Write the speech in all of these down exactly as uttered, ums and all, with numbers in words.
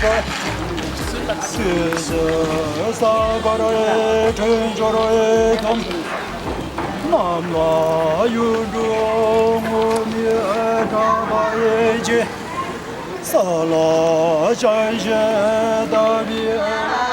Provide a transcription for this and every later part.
སྲིད་ཞི་ས་གར་འཕྲིན་སྦྱོར་བའི་ཁམས། གནམ་ལ་ཡུལ་གྲུ་ངུར་སྨྲིག་གྲགས་པ་ཡི་རྗེ། ས་ལ་ཅན་ཞེས་བཏགས་པའི།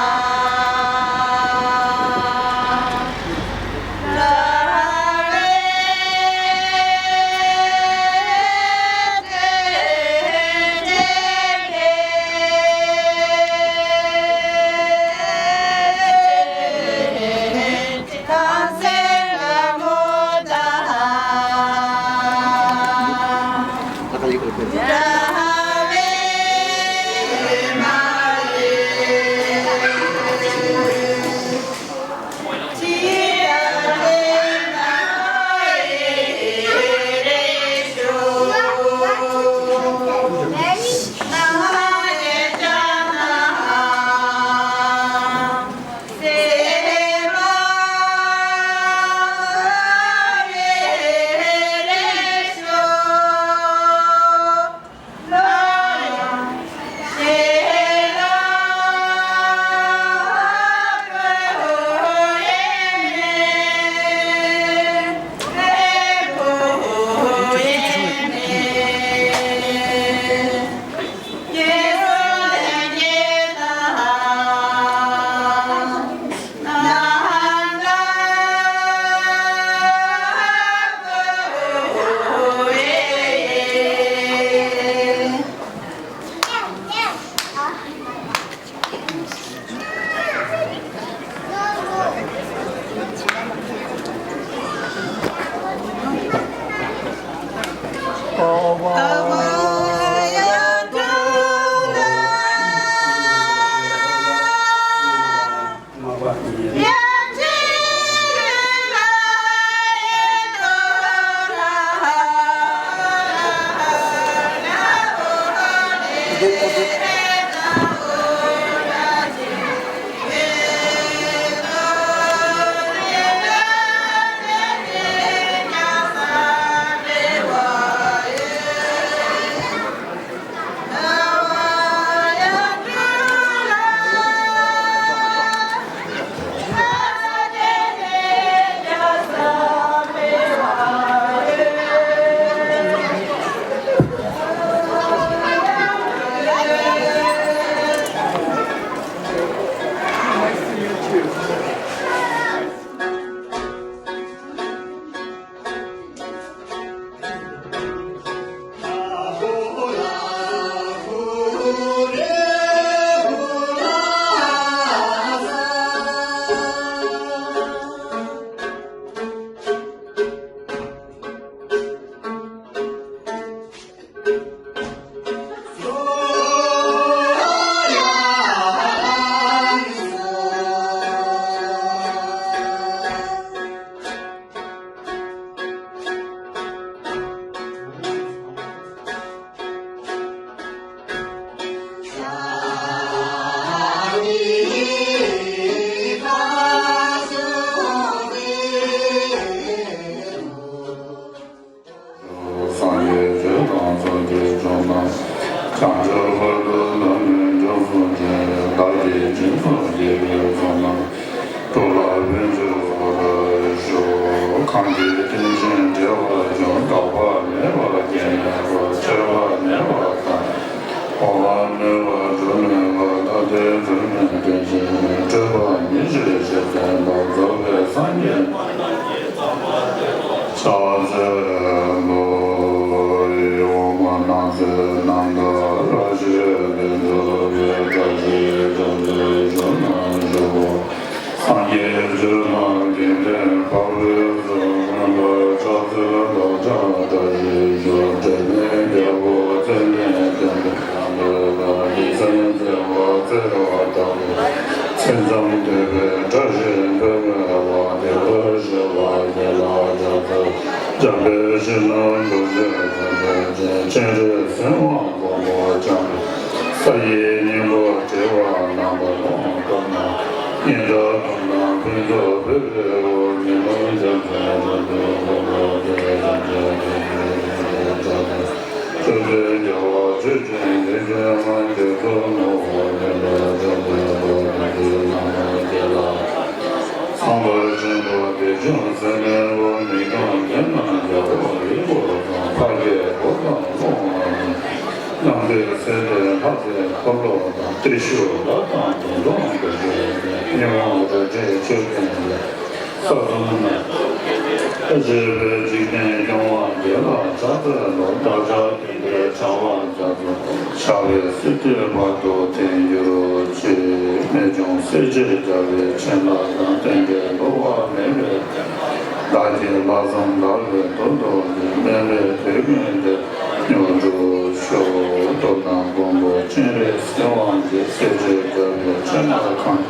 སངས་རྒྱས་ཆོས་དང་ཚོགས་ཀྱི་མཆོག་རྣམས། བྱང་ཆུབ་བར་དུ་བདག་ནི་འཇུག་གསུངས་ཏེ། བདག་གིས་སྦྱིན་སོགས་བགྱིས་པའི་ཚོགས་རྣམས། འགྲོ་ལ་ཕན་ཕྱིར་བསྔོ་བར་ཞུ། གང་གིས་ཀུན་གྱིས་འགྲེལ་བར་འབྱུང་། དོགས་པ་མེད་པར་རྒྱན་ཡོད་པར། ཆོས་པ་མེད་པར་ཐལ། འོག་མ་མེད་པ་སྒྲུབ་ནུས་པ། ཐ་དད་སྒྲུབ་མེད་རྒྱུན་ཆད་མེད། སྤྲོས་པ་ཉེར་ཞི་རྗེ་བཙུན་པ། རྫོགས་པའི་སངས་རྒྱས་ཕྱག་འཚལ་ལོ། འོག་མ་སྣང་མཛད་རྣམ་དག་རབ་བརྗོད་ལས། རྫོགས་པའི་བཀྲ་ཤིས་སྐྱབས་སུ་མཆི་ཞུ་ན་ཞུ། སངས་རྒྱས་ཆོས་དང་དགེ་འདུན་འཕགས་པའི་གཙུག། མངོན་པར་ཕྱག་འཚལ་བདག་ཅག་བཀྲ་ཤིས་ཤོག། འབྲལ་མེད་རྒྱལ་པོ་ཚེ་ནི་ལྡན་པའི། ཡང་དག་པའི་སངས་རྒྱས་བརྩེ་བ་དག་པའི། མཚན་ཙམ་ཐོས་པས་བཀྲ་ཤིས་འཕེལ་མོས་པ། བདེ་བར་གཤེགས་པ་དེ་ལ་ཕྱག་འཚལ། འཇམ་དཔལ་གཞོན་ནུ་འབུམ་ཕྲག་དགུ་བརྒྱ་ཅན། སྤྱན་རས་གཟིགས་དབང་པོ་ཆེན་པོ། ས་ཡི་སྙིང་པོ་བྲི་བ་རྣམ་པར་ལོངས་སྤྲུལ་ནས། སྙན་གྲགས་དུང་དང་ཕུན་ཚོགས་ཕུལ་བའི་འོག་ཉི་མ་འཇམ་དཔལ་རི་དྭགས་ཀྱི་ལྷུན་པོ་ཆེན་པོའི་ཞལ་ལས། ཆོས་འཕེལ་རྒྱལ་བ་ཆོས་ཀྱི་འཛིན་སྐྱོང་མ་རྒྱ་མཚོ་ནོར་བུ་ ཟེར་ནས་འོ་མི་གང་དེ་ན་རྒྱལ་པོ་ཡི་འོ་དང་ཕ་གི་འོ་དང་ལོང་བ་ནི། རྣམ་ཐོས་སྲས་དེ་ལྷ་དེ་འཁོར་ལོ་དང་ཏྲི་ཤཱུལ་ལ་དང་དེ་དང་དེ་དེ་ཉི་མ་རེ་རེ་ཆོས་སྟོན་ལས། ས་དང་ན། ཞེས་པའི་འཇིག་རྟེན་སྐྱོང་བ་འདི་ལ་ཕྱག་འཚལ་ལོ། བདག་ཅག་དེ་འདྲའི་བྱ་བ་རྒྱ་མཚོ་ཆགས་པའི་སྲིད་དུ་བར་དུ་དེང་འགྱུར་ཅིག་རྨད་བྱུང་སྲས་བཅས་རྒྱལ་བའི་བྱིན་རླབས་དང་བསྟན་པའི་འགྲོ་བ་མེད་པའི་བདག་གི་ལྷག་བསམ་དགའ་བའི་དོན་རྟོགས་ནས་སྨན་པའི་དེད་དཔོན་དེ་མྱུར་དུ་ཤོག །མདོར་ན་མགོན་པོ་སྤྱན་རས་གཟིགས་དབང་གིས་སྲས་བཅས་རྒྱལ་བའི་བྱིན་རླབས་གང་།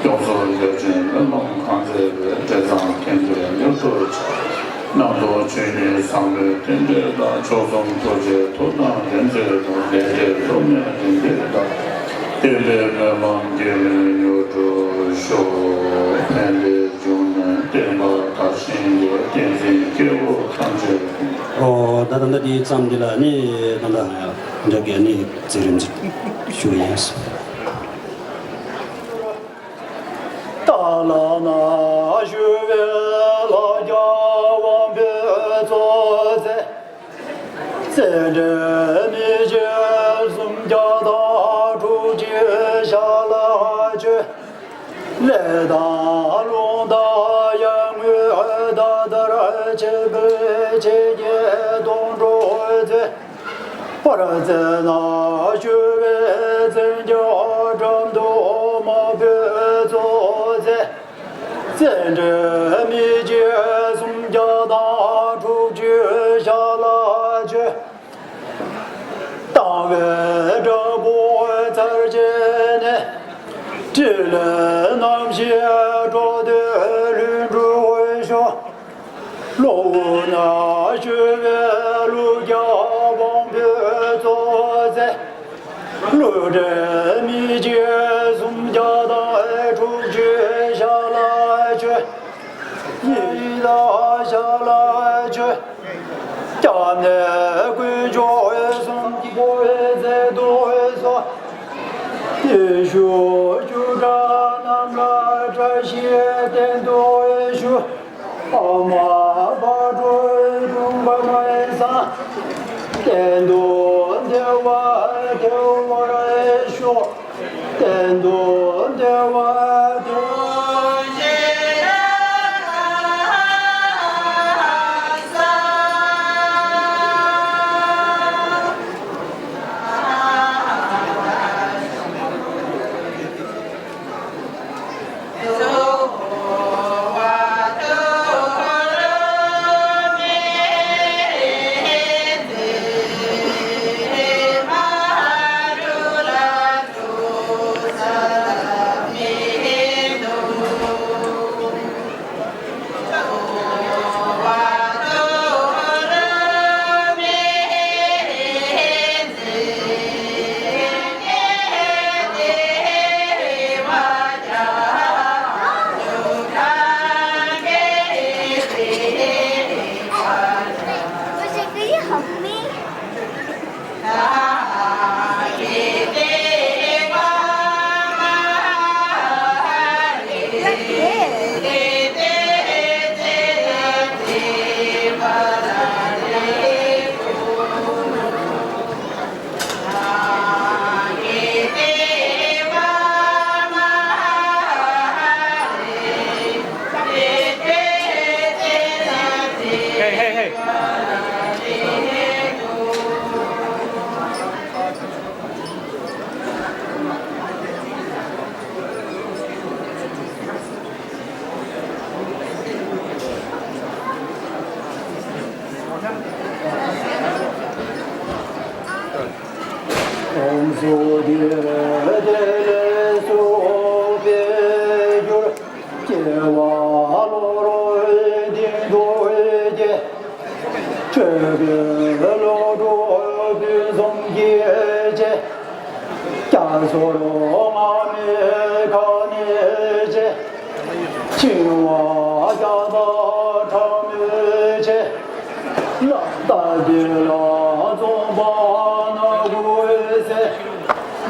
སྐྱོབ་གསོ་རྒྱལ་ཆེན་སྨོན་ལམ་གང་མཛད་པའི་འབྲས་བཟང་མཁན་པོས་མྱུར་དུ་བྱ། རྣམ་རྟོག་ཆོས་ཉིད་ཟབ་མོའི་རྟེན་འབྲེལ་དང་། མཆོག་གསུམ་ཐུགས་རྗེའི་མཐུ་དང་ལྡན་མཛད་དོ། ལས་འབྲས་སློབ་མའི་རིམ་པས་དང་། བསྟན་པའི་སྨོན་ལམ་རྒྱས་ནས་མྱུར་འགྲུབ་ཤོག །ཕན་བདེའི་འབྱུང་གནས་བསྟན་པ་དར་ཞིང་རྒྱས། བསྟན་འཛིན་སྐྱེ་བོ་ཐམས་ཅད། ཨོ་ད་ད་ལྟ་འདི་ཙམ་འདི་ལ་ནི་ད་ལྟ་འདྲ་གི་ནི་མཛད་རིམ་ཞུ་ཡིན། ཏཱ་ལ་ན་བཞུགས་པའི་ལྷ་བརྒྱ་དབང་པོའི་གཙོ་མཛད། བརྩེ་འདྲེ་མི་བརྗེད་སུམ་བརྒྱ་དང་དྲུག་ཅུའི་ཞལ་མཆོད། ལས་དང་ལུང་དང་ཡར་ངོའི་ཟླ་ལྟར་ཆེན་པོའི་ཆེ་བརྒྱད་སྟོང་དྲུག་བརྩེགས། དཔལ་བརྩེགས་ན་བཞུགས་པའི་མཚན་བརྒྱ་དྲུག་དམར་པོའི་གཙོ་མཛད། བརྩེ་འདྲེ་མི་བརྗེད་སུམ་བརྒྱ་དང་དྲུག་ཅུའི་ཞལ་མཆོད། དང་བའི་བྲག་ཕུག་ཚར་བཅད་ནས། ཕྲིན་ལས་རྣམ་བཞིའི་གྲོགས་དེ་ལྷུན་གྲུབ་ཤོག །གློ་བུར་ན་བཞུགས་པའི་ཀླུ་བརྒྱ་དབང་པོའི་གཙོ་མཛད། ཀླུ་འདྲེ་མི་བརྗེད་སུམ་བརྒྱ་དང་དྲུག་ཅུའི་ཞལ་མཆོད། ཉི་ཟླ་ཞལ་མཆོད། སྐྱབས་གནས་དཀོན་མཆོག་གསུམ་གྱི་སྐུ་མཛད་དུ་གསོལ། བརྟུལ་ཞུགས་བཅུ་ཕྲག་རྣམས་ལ་བཀྲ་ཤིས་རྟེན་དུ་ཞུ། ཨ་མ་བག་དྲོ་འབྱུང་པ་མ་ཡིན་སང་། གཏན་དུ་བདེ་བ་སྐྱེ་བར་ཤོག །གཏན་དུ་བདེ་བ་སྐྱེ་བར་ཤོག་ཡོངས་སུ་དེ་ལས་སུ་འཕེལ་འགྱུར། སྐྱེ་བ་ལོ་རོ་འདིང་དུ་སྐྱེ། ཆོས་གོས་ལོ་དྲུག་ཕུན་སུམ་གྱིས་བཅད། རྒྱ་མཚོར་རྔ་མའི་ཁ་ནས་བཅད། འཆིང་བ་རྒྱ་མཚོ་ཁྲ་མོས་ཆེ། ལ་ད་དེ་ལ་རྫོང་པ་ན་དགུ་ཟེར།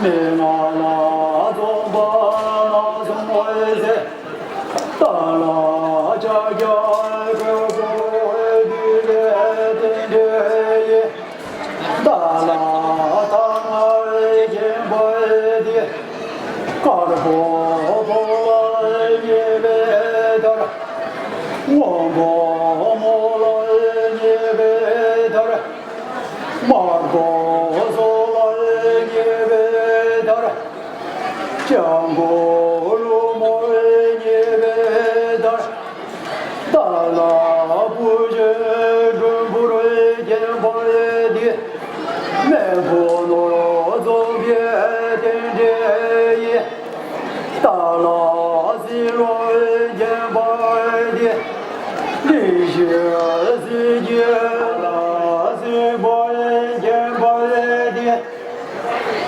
མི་ང་ལ་རྫོང་པ་ན་གསུམ་ཟེར། ཏཱ་ལ་ལྕགས་རྒྱ་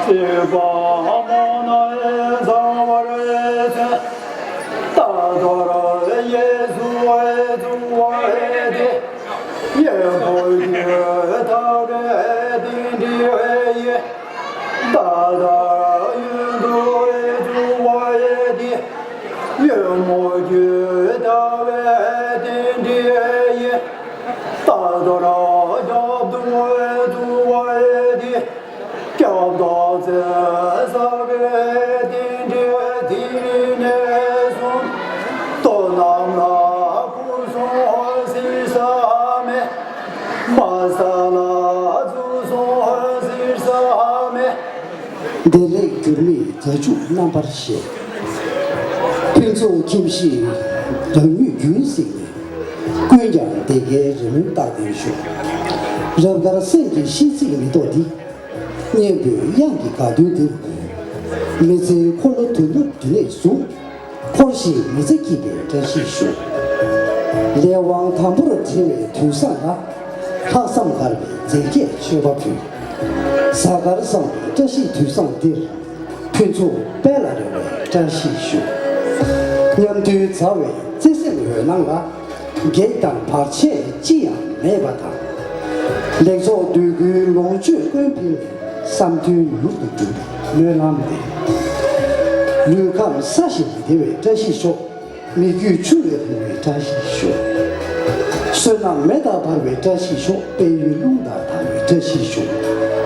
སྲིད་པ་མང་ན་བཟའ་བར་བྱེད། ད་ལྟར་གཡས་སུ་བཙུགས་པ་དེ། གཡོན་པོ་རྒྱུད་དག་པའི་རྟེན་འབྲེལ་ཡིན། ད་ལྟར་གཡོན་དུ་བཙུགས་པ་དེ། གཡོན་པོ་རྒྱུད་དག་པའི་རྟེན་འབྲེལ་ཡིན། ད་ལྟར་རྒྱབ་ཏུ་བཙུགས་པ་དེ། སྐྱབས་དང་བཙན་བསགས་པའི་རྟེན་འབྲེལ་དེ་ནས་བཟུང་། སྟོད་ནམ་ལ་ཁུ་སིམ་ཟེར་ས་མེད། མ་ས་ལ་ཚུགས་སོང་ཟེར་ས་མེད། བདེ་ལེགས་འགྱུར་མེད་མཛའ་གཅུགས་རྣམ་པར་བཞད། ཕུན་ཚོགས་ཁྱིམ་གཞིས་དོན་ཡོད་རྒྱུན་བསྲིངས་ནས། ཀུན་ཀྱང་བདེ་དགའི་རེ་སྨོན་རྟག་བརྟན་ཞུ། རབ་དཀར་སེམས་ཀྱི་གཤིས་རྩིའི་མེ་ཏོག་འདི། སྙན་པའི་དབྱངས་ཀྱི་དགའ་སྟོན་འདིར། མི་ཚེའི་འཁོར་ལོ་དོན་གྲུབ་འདི་ནས་བཟུང་། འཁོར་ཞིང་མི་ཚེ་སྐྱིད་པའི་བཀྲ་ཤིས་ཞུ། ལས་དབང་དམ་པོར་བགྲོད་པའི་དུས་བཟང་ལ། ལྷག་བསམ་དཀར་པོའི་མཛེས་སྐྱེས་མཆོད་པ་ཕུལ། གཟའ་སྐར་བཟང་པོའི་བཀྲ་ཤིས་དུས་བཟང་འདིར། ཕུན་ཚོགས་དཔལ་ལ་རོལ་བའི་བཀྲ་ཤིས་ཞུ། མཉམ་དུ་མཛའ་བའི་བརྩེ་སེམས་འོད་སྣང་ལ། གེགས་དང་བར་ཆད་ཅི་ཡང་མེད་པ་དང་། ལེགས་ཚོགས་འདོད་དགུའི་ལོངས་སྤྱོད་ཀུན་འཕེལ་ནས། བསམ་དོན་མྱུར་དུ་འགྲུབ་པའི་སྨོན་ལམ་འདེབས། ལུས་ཁམས་སྲ་ཞིང་བདེ་བའི་བཀྲ་ཤིས་ཤོག། མི་རྒྱུད་ཕྱུག་ལས་ལྷུང་བའི་བཀྲ་ཤིས་ཤོག། བསོད་ནམས་མེ་ལྟར་འབར་བའི་བཀྲ་ཤིས་ཤོག། དཔལ་ཡོན་རླུང་ལྟར་དར་བའི་བཀྲ་ཤིས་ཤོག།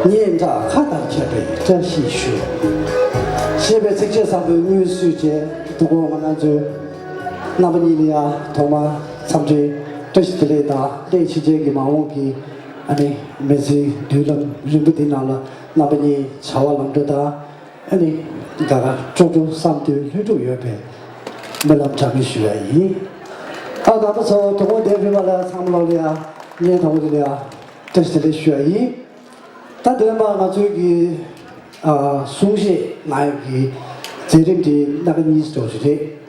སྙན་གྲགས་མཁའ་ལྟར་ཁྱབ་པའི་བཀྲ་ཤིས་ཤོག། ཞེས་པའི་ཚིགས་བཅད་བཟང་པོའི་སྔོན་བསུས་རྗེས། དུ་གོ་ང་རང་ཚོའི་རྣམ་པ་གཉིས་ལ་ཡང་ཐོག་མར་འཚམས་འདྲི་བཀྲ་ཤིས་བདེ་ལེགས་དང་། སླད་ཕྱིན་ཆད་ཀྱི་མ་འོངས་ཀྱི་ཨ་ནི་མི་ཚེའི་མདུན་ལམ་རིང་པོ་འདི་ནང་ལ་རྣམ་པ་གཉིས་བྱ་བ་ལམ་འགྲོ་དང་། ཨ་ནི་དགའ་དགའ་སྤྲོ་སྤྲོ་བསམ་དོན་ལྷུན་གྲུབ་ཡོང་བའི་སྨོན་ལམ་གྲངས་མེད་ཞུ་ཡ་ཡིན། ཨ་ད་ལྟ་ཚོ་དུ་གོ་འདིར་ཕེབས་པ་ལ་ཚང་མ་ལོ་ལ་ཡ་བརྙན་ཐུང་འདི་ལ་ཡ་བཀྲ་ཤིས་བདེ་ལེགས་ཞུ་ཡ་ཡིན། ད་འདིར་མ་ང་ཚོའི་གི་ཨ་གསུང་བཤད་གནང་ཡག་གི་མཛད་རིམ་དེ་སྣ་ཁ་གཉིས་སུ་འགྲོ་རྒྱུ་རེད།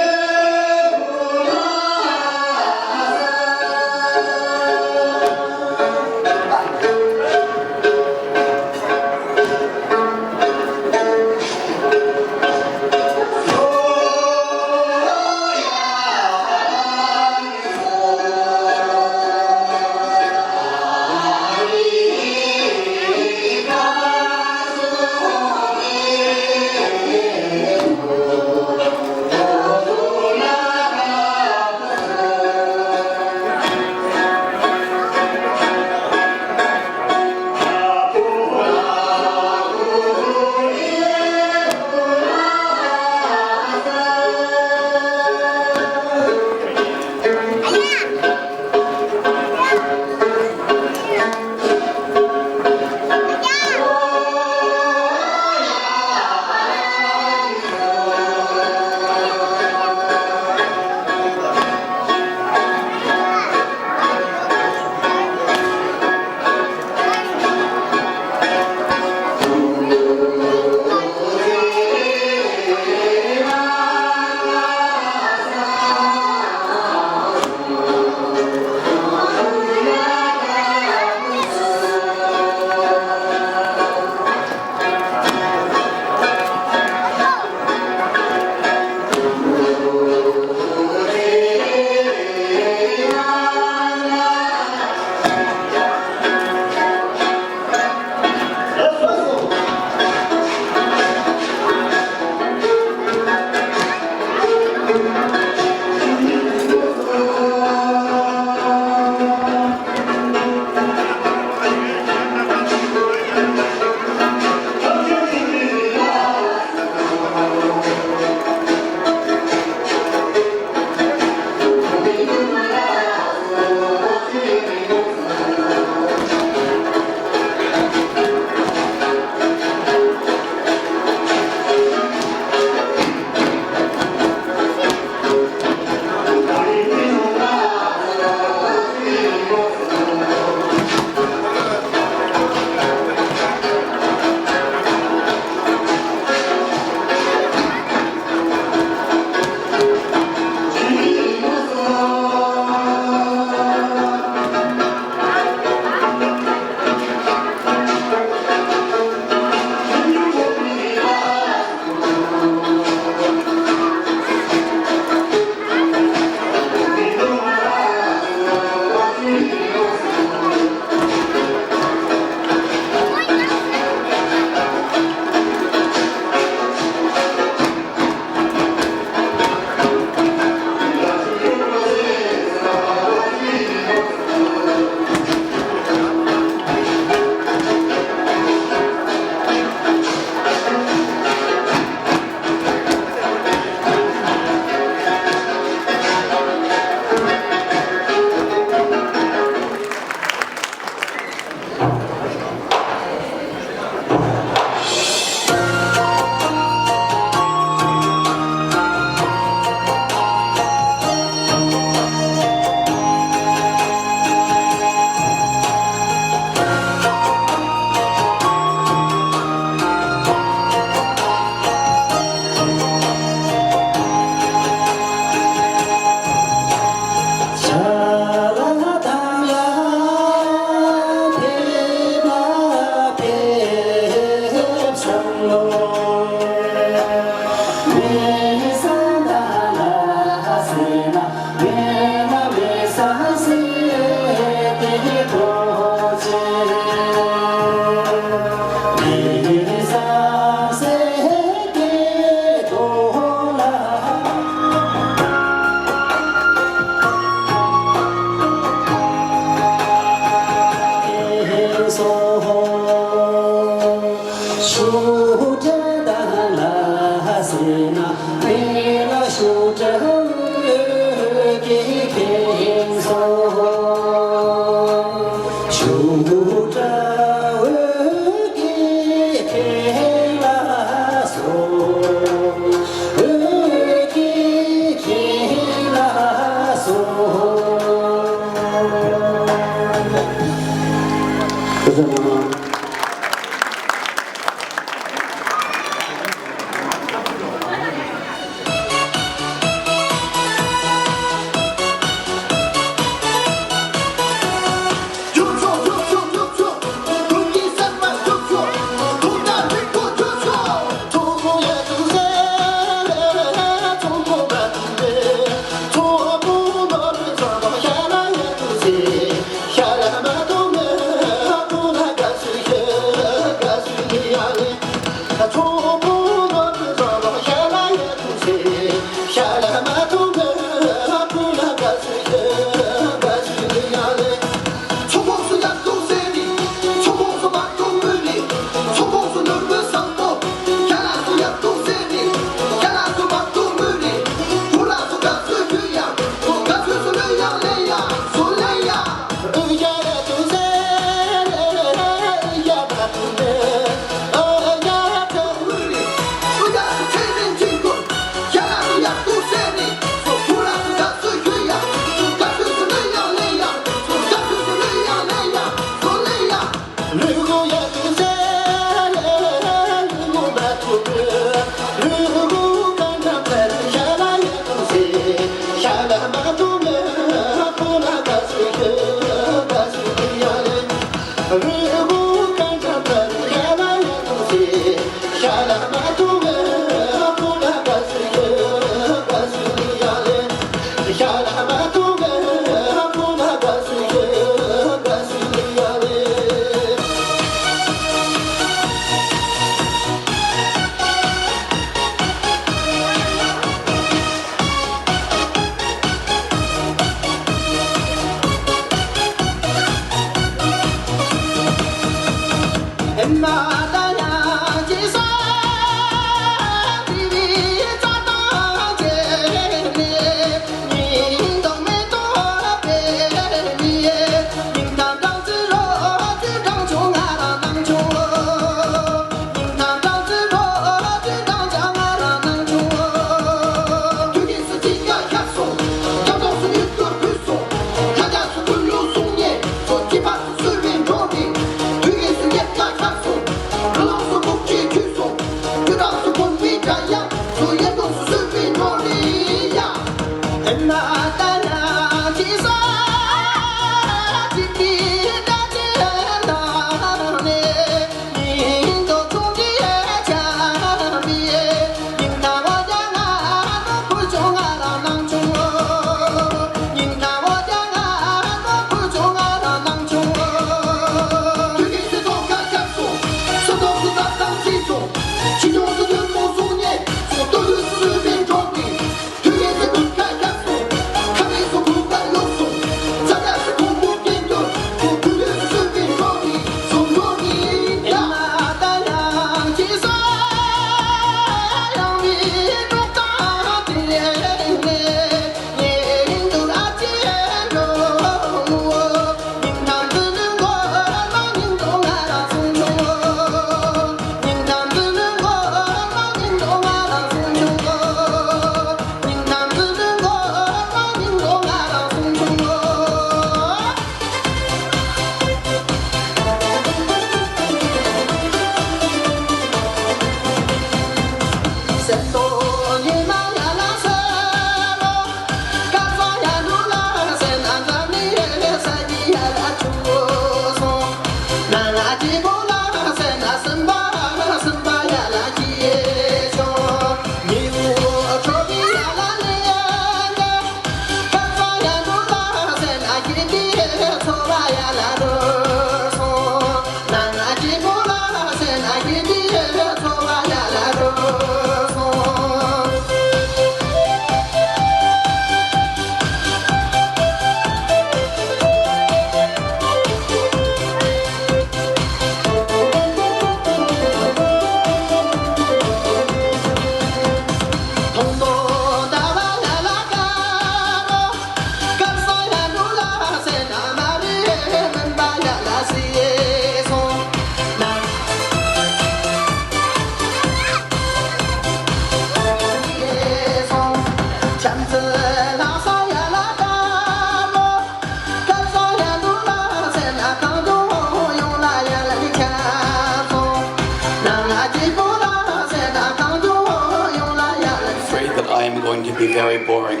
going to be very boring.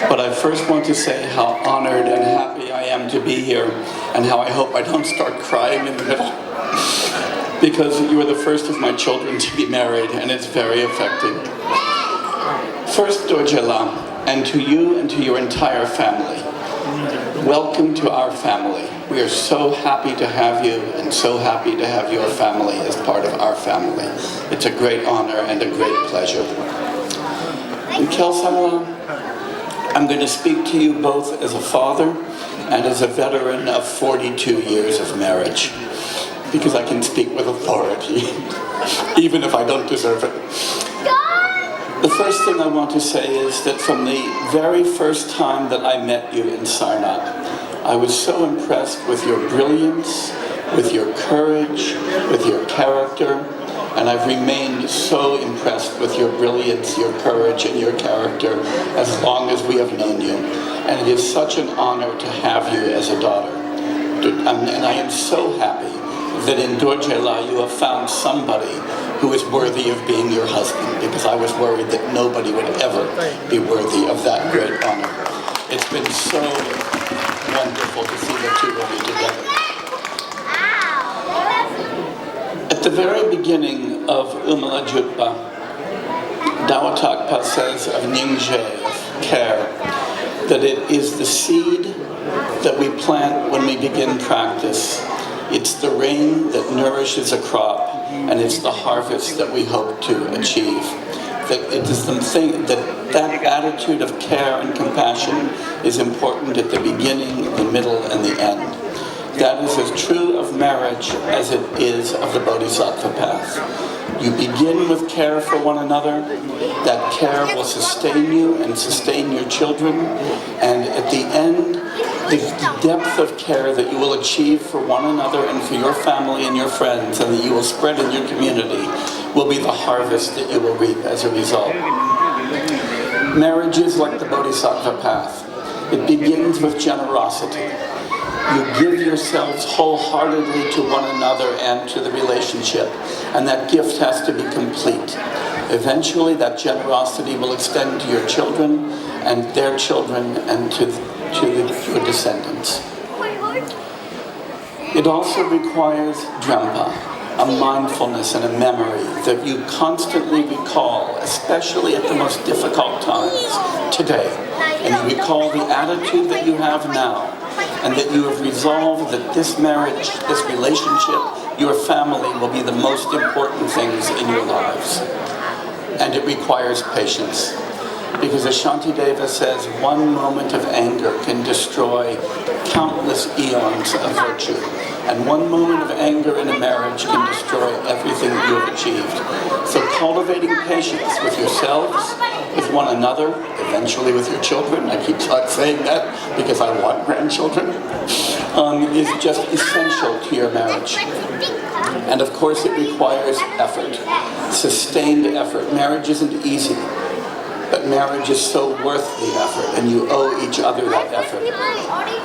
But I first want to say how honored and happy I am to be here and how I hope I don't start crying in the middle. Because you were the first of my children to be married, and it's very affecting. First, Dorje La, and to you and to your entire family, welcome to our family. We are so happy to have you and so happy to have your family as part of our family. It's a great honor and a great pleasure. And Kelsang La, I'm going to speak to you both as a father and as a veteran of forty-two years of marriage, because I can speak with authority, even if I don't deserve it. The first thing I want to say is that from the very first time that I met you in Sarnath, I was so impressed with your brilliance, with your courage, with your character, and I've remained so impressed with your brilliance, your courage, and your character as long as we have known you. And it is such an honor to have you as a daughter. And I am so happy that in Dorje La you have found somebody who is worthy of being your husband, because I was worried that nobody would ever be worthy of that great honor. It's been so wonderful to see the two of you together. At the very beginning of Umala Jutpa, Dawa Takpa says of Nyingje, of care, that it is the seed that we plant when we begin practice. It's the rain that nourishes a crop, and it's the harvest that we hope to achieve. That it is the thing that that attitude of care and compassion is important at the beginning, the middle, and the end. That is as true of marriage as it is of the Bodhisattva path. You begin with care for one another. That care will sustain you and sustain your children. And at the end, the depth of care that you will achieve for one another and for your family and your friends, and that you will spread in your community, will be the harvest that you will reap as a result. Marriage is like the Bodhisattva path. It begins with generosity. You give yourselves wholeheartedly to one another and to the relationship, and that gift has to be complete. Eventually, that generosity will extend to your children and their children and to, to the, your descendants. It also requires drempa, a mindfulness and a memory that you constantly recall, especially at the most difficult times today. And you recall the attitude that you have now, and that you have resolved that this marriage, this relationship, your family will be the most important things in your lives. And it requires patience. Because as Shantideva says, one moment of anger can destroy countless eons of virtue. And one moment of anger in a marriage can destroy everything that you have achieved. So cultivating patience with yourselves, with one another, eventually with your children, I keep saying that because I want grandchildren, um, is just essential to your marriage. And of course, it requires effort, sustained effort. Marriage isn't easy, but marriage is so worth the effort, and you owe each other that effort.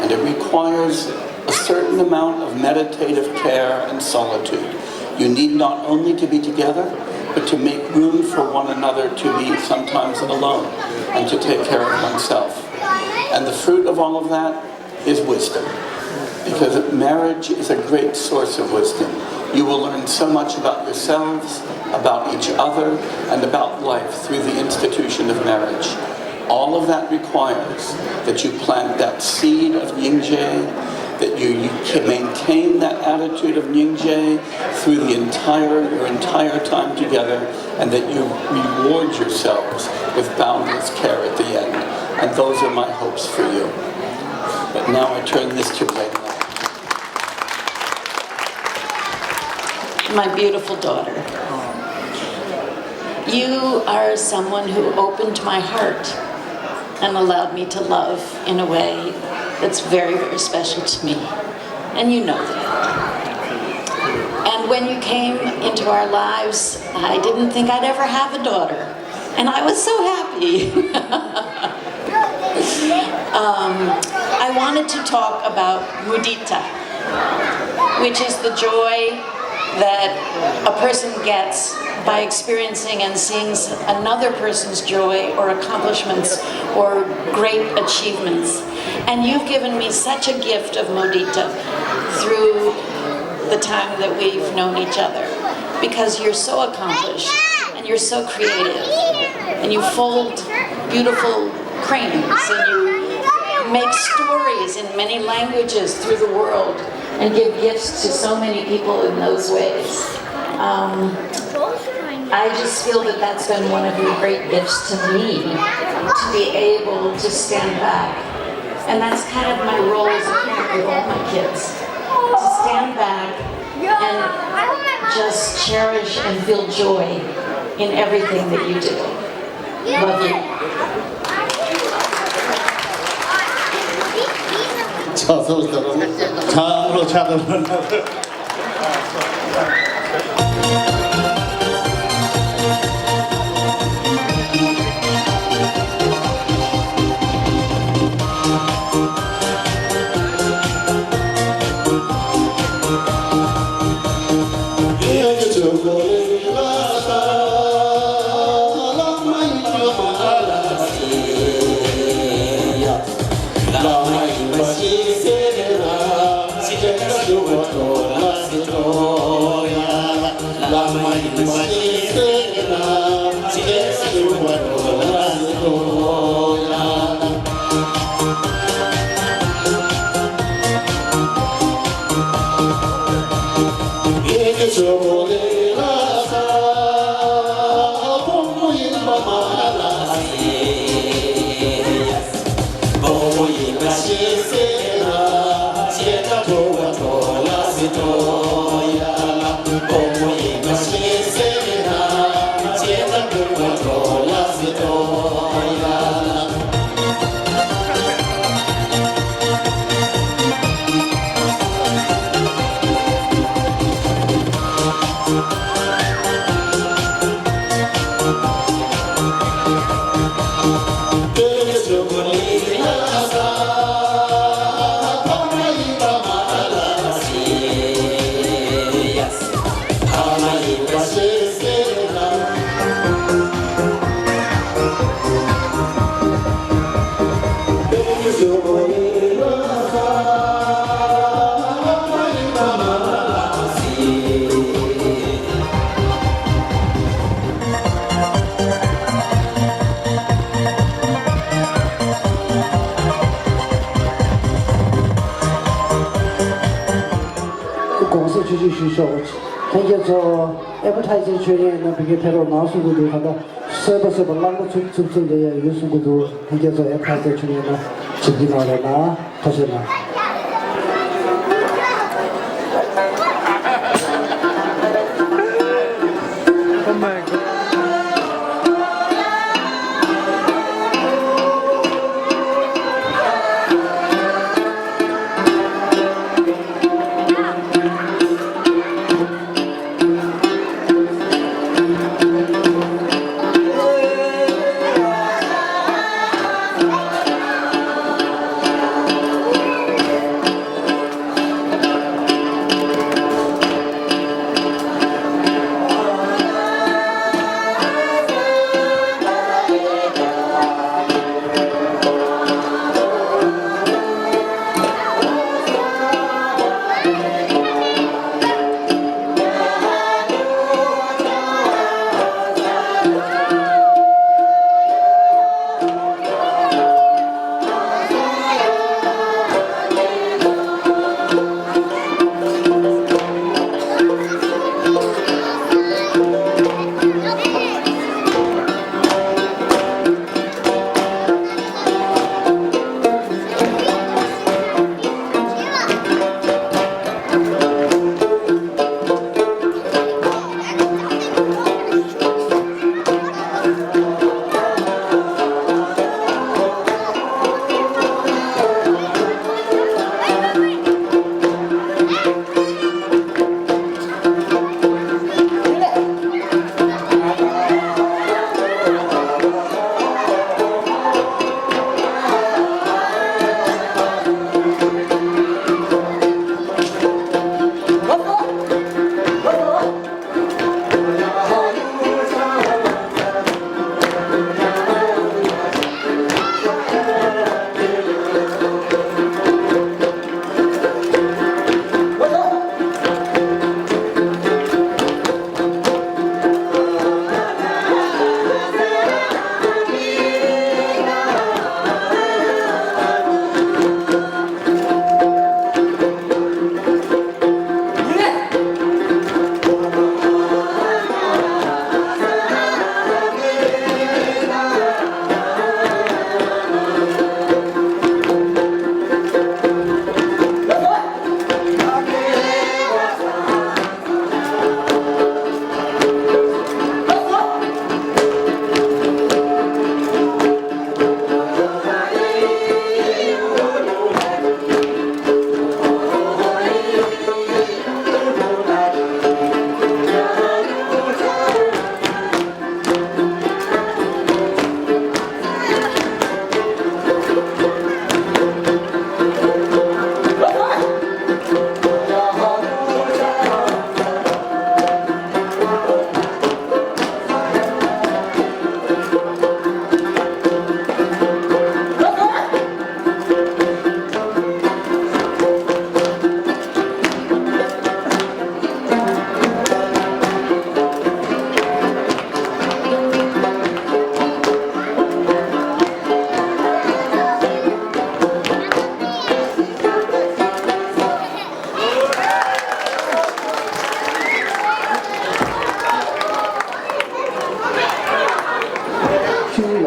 And it requires a certain amount of meditative care and solitude. You need not only to be together, but to make room for one another to be sometimes alone and to take care of oneself. And the fruit of all of that is wisdom, because marriage is a great source of wisdom. You will learn so much about yourselves, about each other, and about life through the institution of marriage. All of that requires that you plant that seed of Nyingje, that you, you can maintain that attitude of Nyingje through the entire, your entire time together, and that you reward yourselves with boundless care at the end. And those are my hopes for you. But now I turn this to Ray. My beautiful daughter, you are someone who opened my heart and allowed me to love in a way that's very, very special to me. And you know that. And when you came into our lives, I didn't think I'd ever have a daughter. And I was so happy. um, I wanted to talk about mudita, which is the joy that a person gets by experiencing and seeing s- another person's joy or accomplishments or great achievements. And you've given me such a gift of Modita through the time that we've known each other, because you're so accomplished and you're so creative and you fold beautiful cranes and you make stories in many languages through the world and give gifts to so many people in those ways. Um, I just feel that that's been one of your great gifts to me, to be able to stand back. And that's kind of my role as a parent with all my kids, to stand back and just cherish and feel joy in everything that you do. Love you. ཕྱག་འཚལ་ལོ། ཕྱག་འཚལ་ལོ། གོང་གསལ་ཆོས་ཞུ་ཞུ་ཆོག་ལྷན་རྒྱས་ཚོ། ཨེ་ཌ་བར་ཊའི་ཛིང་ཆོས་ཉིད་ཡིན་ན་བི་ཀེ་ཕེ་རོགས་ནང་གསུང་གི་འདུག་ད་ལྟ་གསོལ་པ་གསོལ་པ་བླངས་པ་ཚུབ་ཚུབ་ཚུབ་ལས་ཡ་ཡོད་གསུང་གི་འདུག་ལྷན་རྒྱས་ཚོ་ཨེ་ཌ་བར་ཊའི་ཛིང་ཆོས་ཉིད་ཡིན་ན་བྱེད་ཀྱི་གནང་རོགས་གནང་། ཐུགས་རྗེ་གནང་།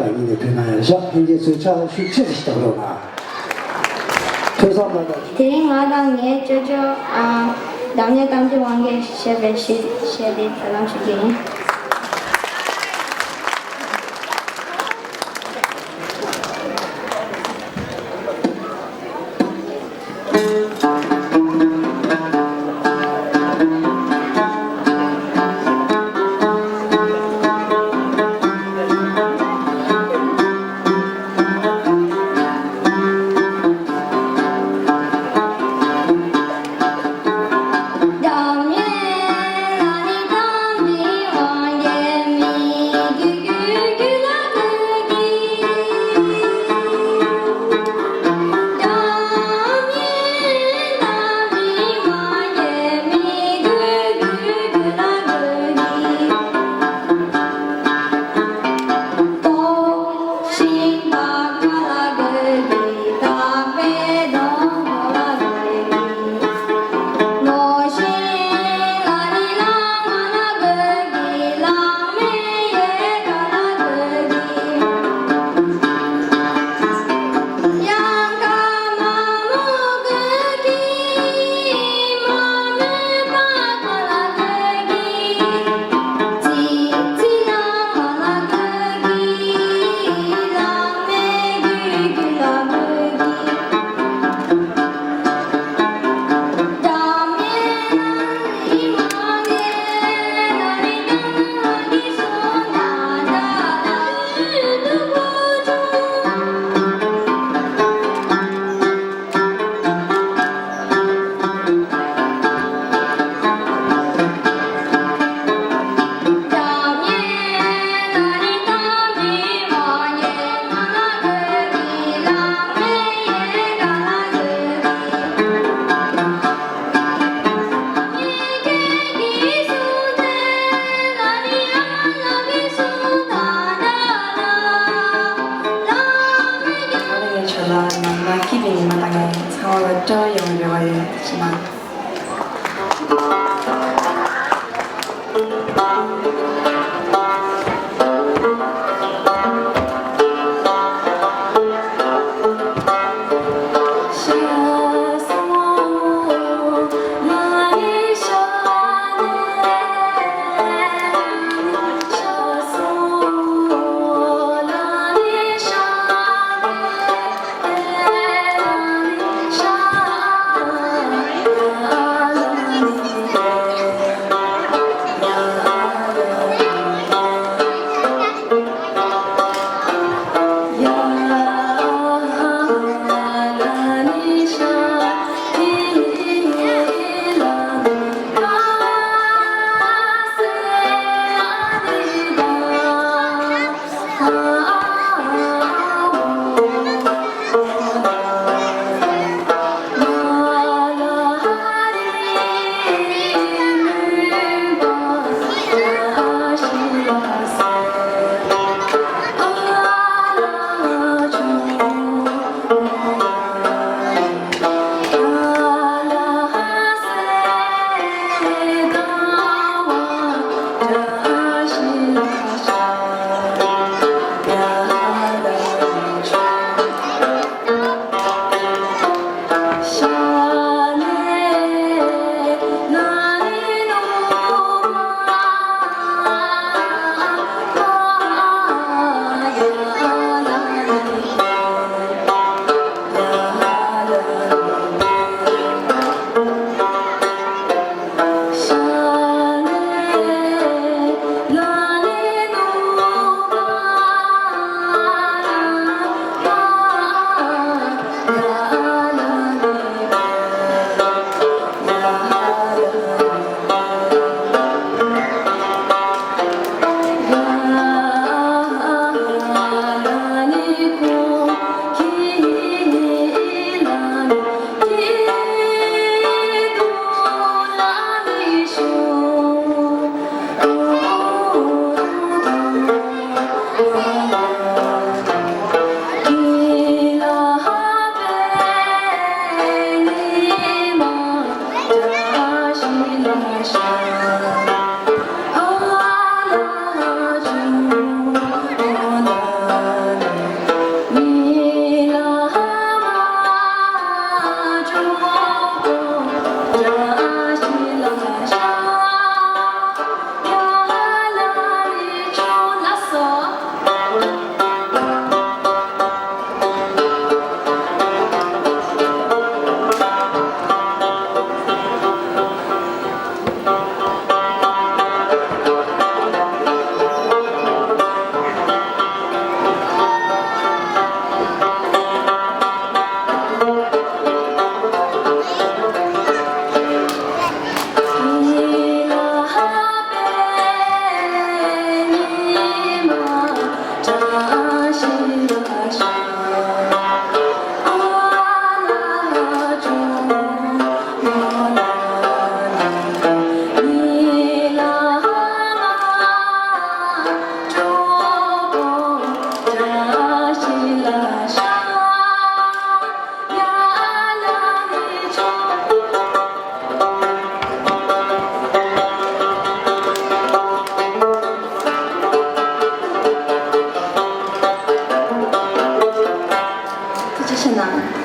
ཉིད་ནས་ཕུལ་གནང་ཡ་བཞག་ཕན་ཆད་ཚོའི་ཕྱག་ཤུགས་ཆེ་ཙམ་ཞིག་བརྒྱབ་རོགས་གནང་། ཐོས་བསམ་ལ་དང་། དེ་རིང་ང་དང་ངའི་ཅོ་ཅོ་ཨ་འདམ་ཉེ་གཏམ་གྱི་དབང་གིས་བཤད་པའི་གཞས་གཞས་དེ་ད་ལམ་ཞུ་རྒྱུ་ཡིན། ང་རང་ཡང་ཆོས་ལ་ནང་ན་སྐྱིད་པའི་ཉི་མ་དང་ངའི་ཚང་མ་ལ་སྤྲོ་བ་ཡོང་བའི་རེ་བ་ཡོད། ཐུགས་རྗེ་གནང་། ཆེ་གནང་།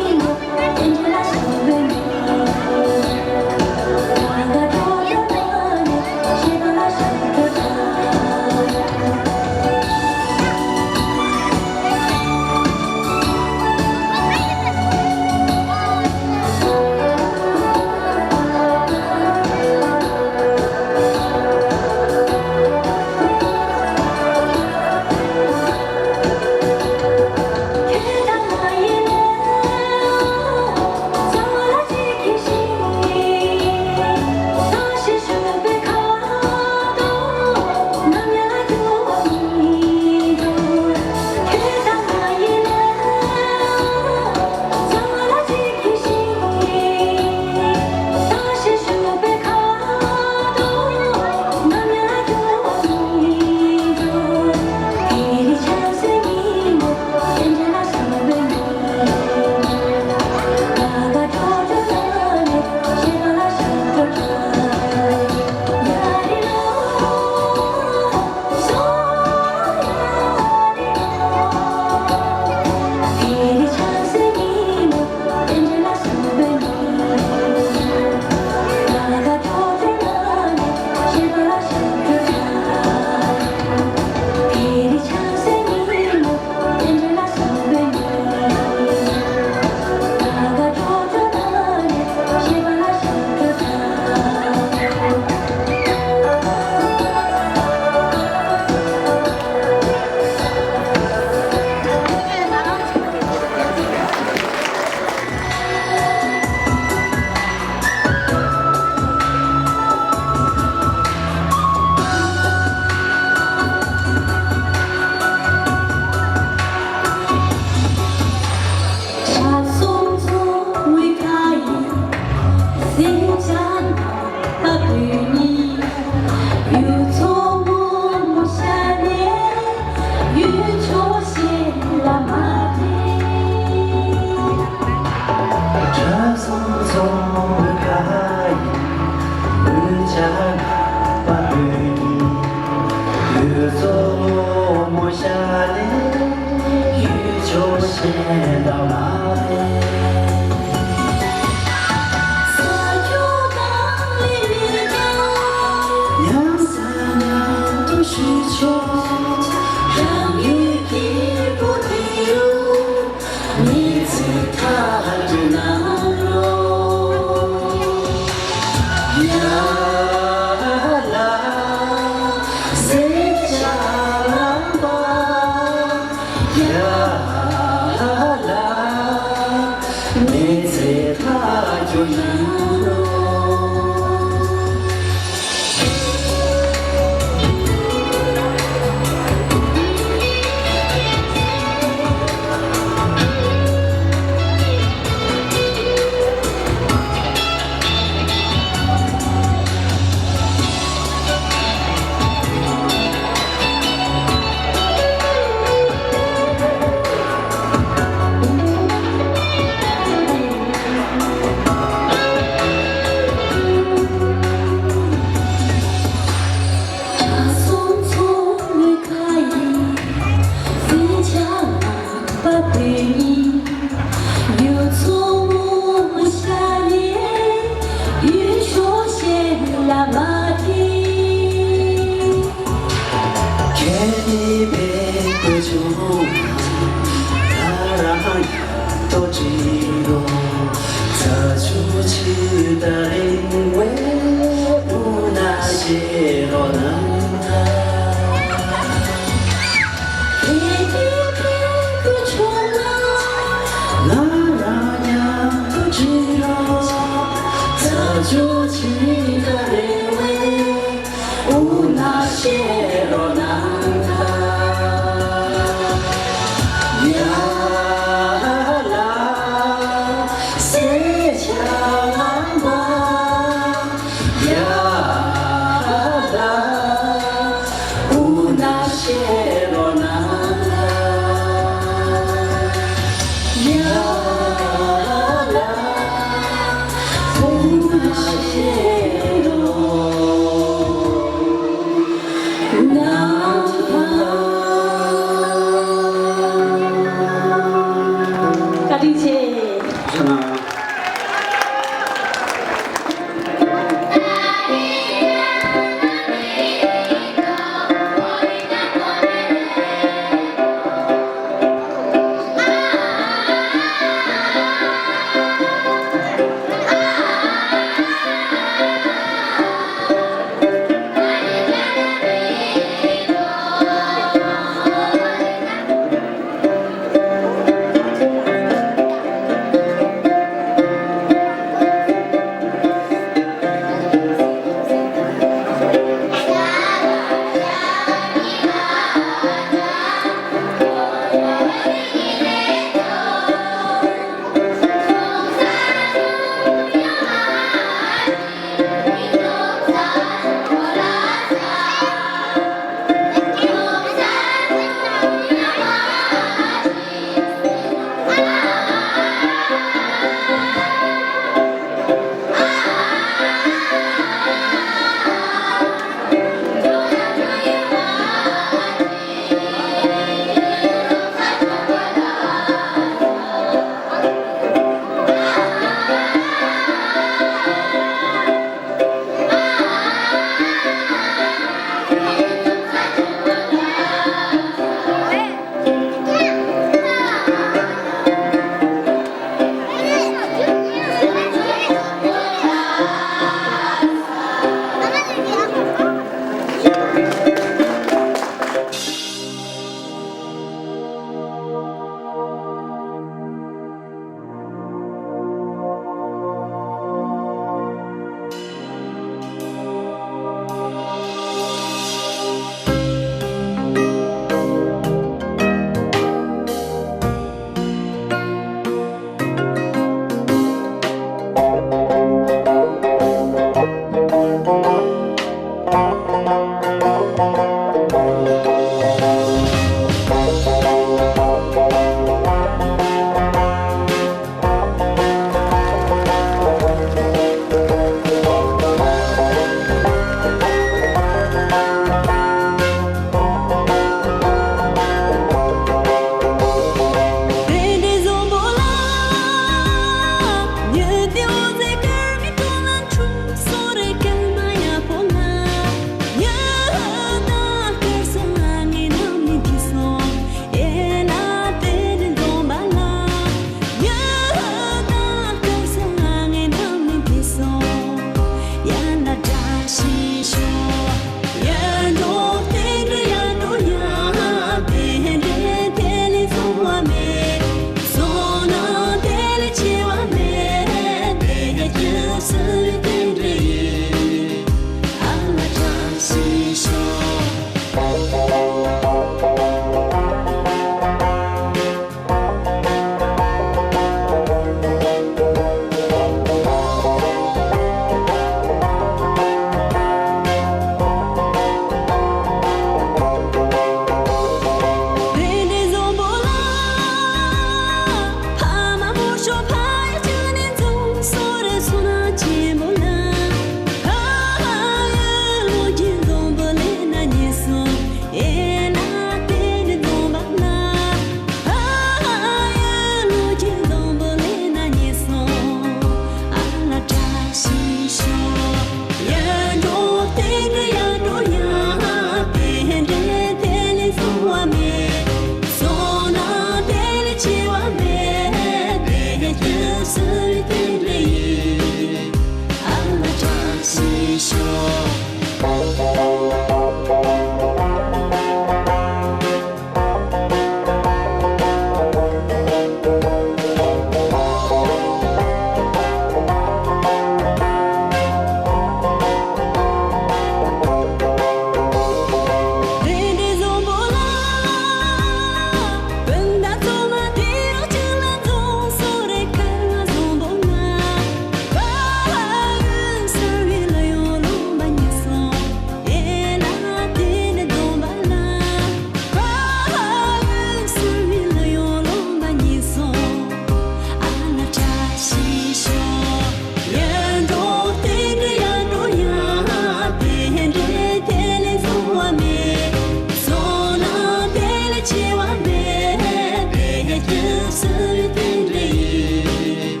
བརྩེ་བའི་རྟེན་འབྲེལ་ཡིན།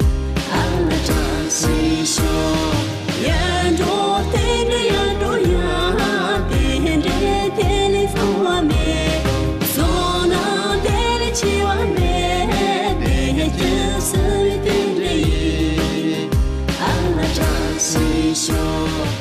ཨ་ལ་བཀྲ་ཤིས་ཤོག་ཡར་འགྲོ་རྟེན་འབྲེལ་ཡར་འགྲོ་ཡང་རྟེན་འབྲེལ་དེ་ལས་བཟང་བ་མེད། བཟང་ན་དེ་ལས་ཆེ་བ་མེད། བདེ་སྐྱིད་བརྩེ་བའི་རྟེན་འབྲེལ་ཡིན། ཨ་ལ་བཀྲ་ཤིས་ཤོག་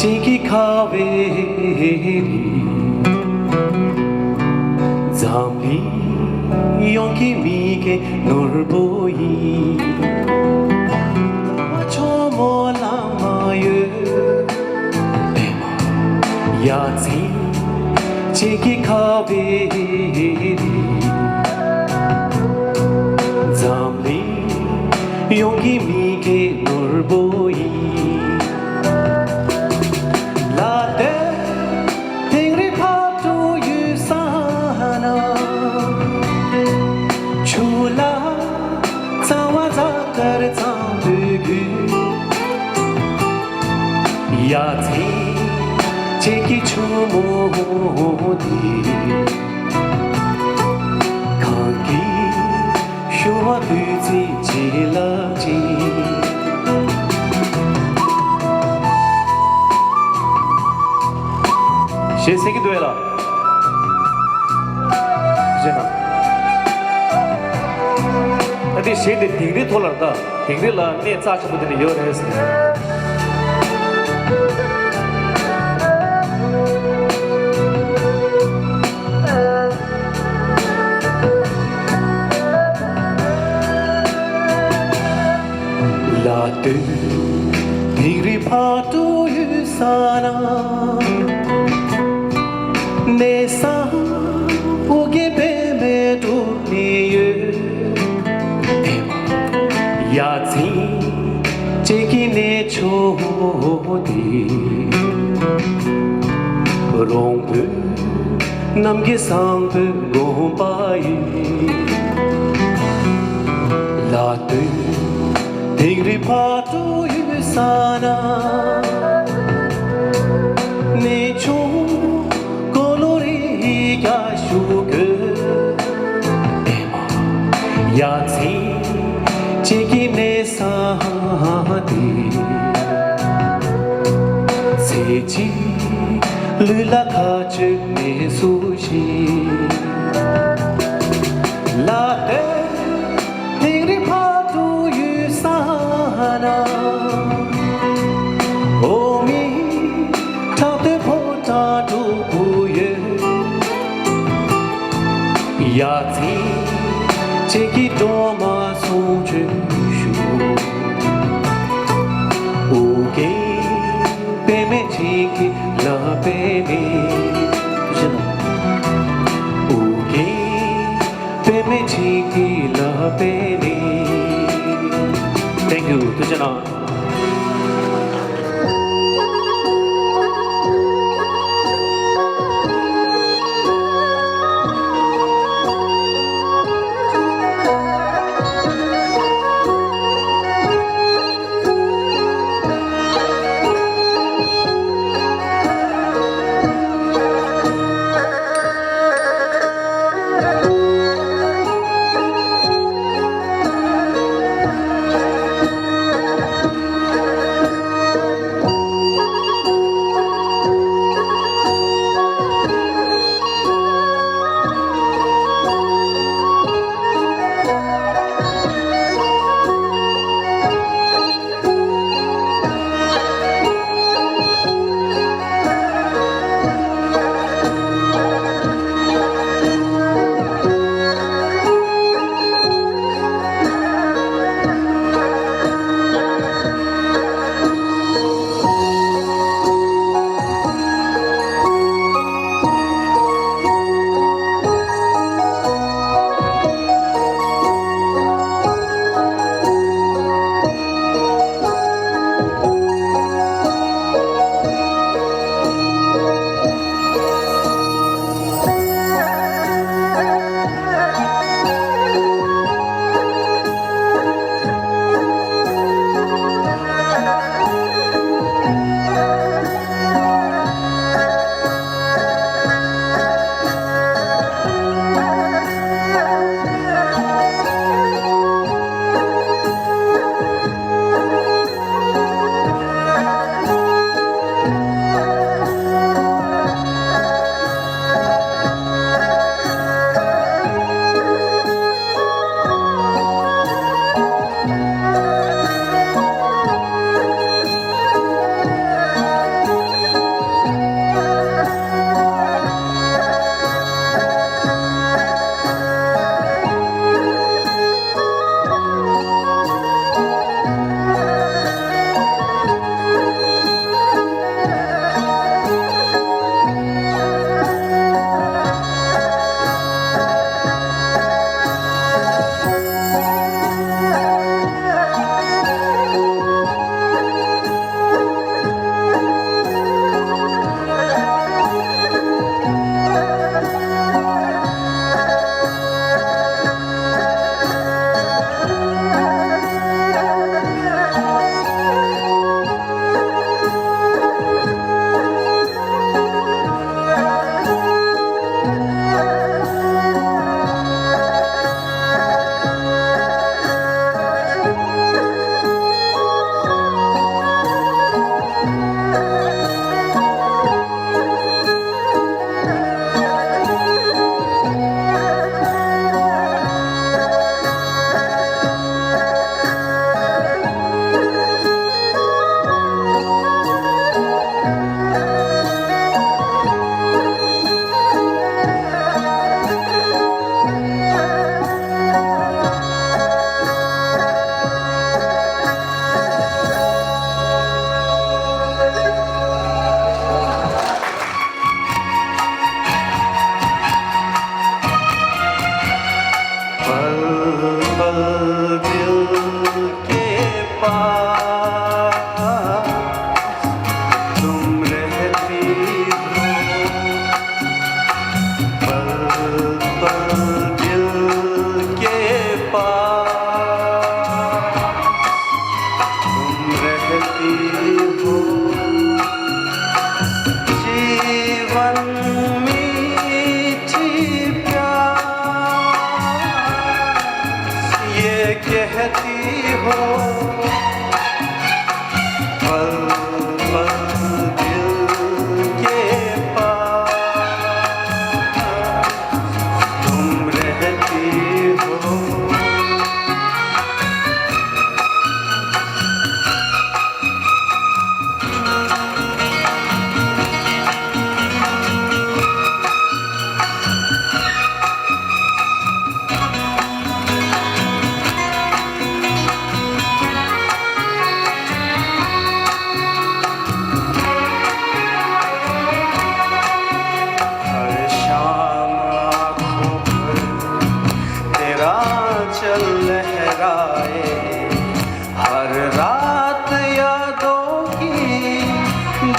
ཅིག་གི་ཁ་བའི་རི། འཛམ་གླིང་ཡོངས་ཀྱི་མིག་གི་ནོར་བུ་ཡིན། ཆུ་མོ་ལ་མ་ཡོད། ཡ་མཚན་ཅིག་གི་ཁ་བའི་རི། འཛམ་གླིང་ཡོངས་ཀྱི་མིག་གི་ནོར་བུ་ཡིན། ལ་སྟོད་དིང་རི་ཕ་དྲུག་ཡོད་ས་ན། ཆུ་ལ་རྩ་བ་རྩ་ལྟར་གཙང་པོའི་རྒྱུད། ཡ་མཚན་ཅིག་གི་ཆུ་མོ་དེ། གངས་ཀྱི་ཞུ་བ་བདུད་རྩི་བྱིན་རླབས་ཅན། གཞས་གསན་གྱི་འདུག་ཨེ་ལགས། གཞས་ན། ཨ་དེ་གཞས་དེ་དིང་རི་ཐོག་ལ་ད། དིང་རི་ལ་གནས་རྩ་ཆེན་པོ་དེ་འདྲ་ཡོད་རེད་ཟེར། ལ་སྟོད་དིང་རི་ཕ་དྲུག་ཡོད་ས་ན། གནས་ས་ཨོ་རྒྱན་པདྨས་གྲུབ་ནས་ཡོད། ཡ་མཚན་ཅིག་གི་གནས་མཆོག་དེ། རོང་པོ་རྣམ་རྒྱལ་བཟང་པོའི་དགོན་པ་ཡིན། ལ་སྟོད་དིང་རི་ཕ་དྲུག་ཡོད་ས་ན། གནས་མཆོག་ཀོ་ལོ་རི་རྒྱ་ཤུག་གི། ཡ་མཚན་ཅིག་གི་གནས་ས་དེ། ཚེ་གཅིག་ལུས་ལ་ཁ་ཆུ་མེ་སུ་ཞིག། ལ་སྟོད་དིང་རི་ཕ་དྲུག་ཡོད་ས་ན། འོ་མི་ཁྲག་ཏུ་ཕོ་བྲང་དྲུག་པོ་ཡོད། ཡ་མཚན་ཅིག་གི་སྒྲོལ་མ་གསུང་ཆོས་ཞུ། ཨོ་རྒྱན་པདྨས་ཅིག་གི་ལ་པདྨས། ཨོ་རྒྱན་པདྨས་ཅིག་གི་ལ་པདྨས། Thank you. ཐུགས་རྗེ་གནང་། रहती हो, पल पल दिल के पास तुम रहती हो। हर शाम आँखों पर तेरा आँचल लहराए, हर रात यादों की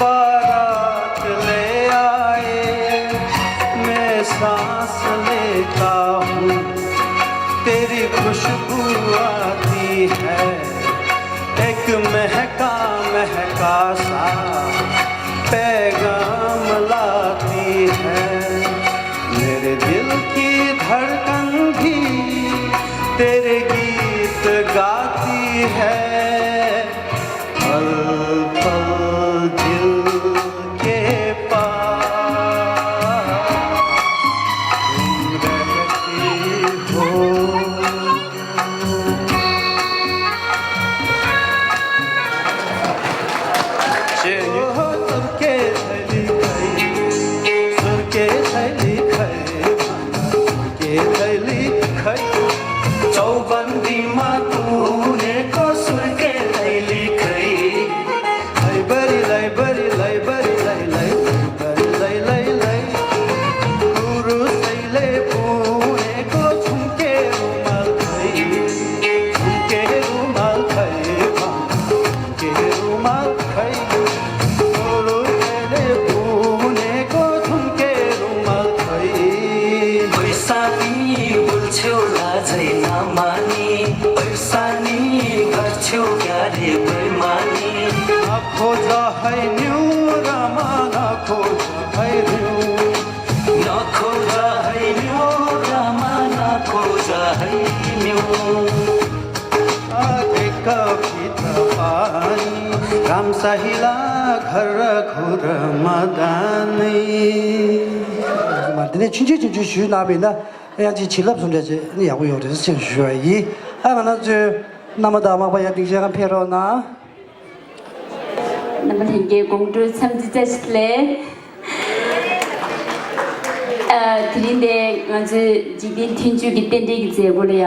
बारात ले आए। मैं सांस लेता हूँ, तेरी खुशबू आती है, एक महका महका सा पैगाम लाती है। मेरे दिल की धड़कन भी तेरे गीत गाती है। पल पल दिल के पास तुम रहती हो। चौबन्दीमा तुनेको सुर्के थैली खै। लैबरी, लैबरी, लैबरी, लै, लै, लै, लै, लै। गुरुसैले बुनेको झुम्के रुमाल खै। झुम्के रुमाल खै, झुम्के रुमाल खै। गुरुसैले बुनेको झुम्के रुमाल खै। पैसा नि बोल्छ्यौ लाजै नमानी, पैसा नि गर्छ्यौ क्यारे बेमानी। नखोज है न्यु रामा, नखोज है न्यु। नखोज है न्यु रामा, नखोज है न्यु। आधेको भित्र पानी, राम साहिला घर घुर मदानी। མ་དེ་ནས་ཆུང་ཆུང་ཆུང་ཆུང་ཞུས་གནང་བས་ན། ཡང་ཅིག་བྱིན་རླབས་སུ་འདྲ་ཅིག་ནི་ཡག་པོ་ཡོད་རེད་ཅེས་ཞུ་བ་ཡིན། ཨ་ང་རང་ཚོའི་རྣམ་པ་དང་མག་པ་ཡང་སྡིངས་ཆའི་སྒང་ཕེབས་རོགས་གནང་། རྣམ་པ་ལྷན་རྒྱས་དགོང་དྲོ་འཚམས་འདྲི་བཀྲ་ཤིས་བདེ་ལེགས། ཨ་དེ་རིང་འདི་ང་ཚོའི་འཇིག་རྟེན་མཐུན་འཇུག་གི་རྟེན་འབྲེལ་གྱི་མཛད་སྒོ་ལ་ཡང་